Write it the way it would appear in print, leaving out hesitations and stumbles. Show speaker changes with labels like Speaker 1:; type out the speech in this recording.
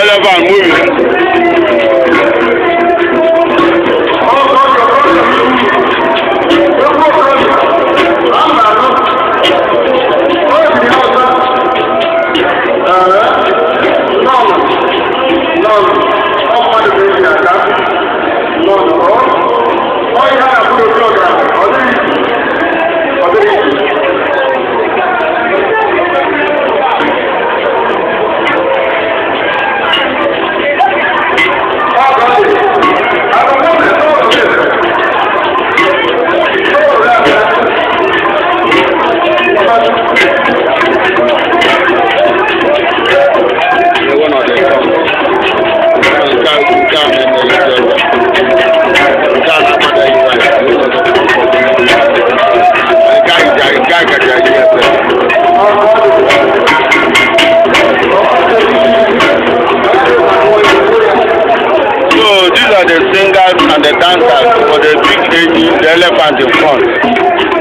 Speaker 1: Elephant moving. So these are the singers and the dancers for the big Ehi, the elephant in front.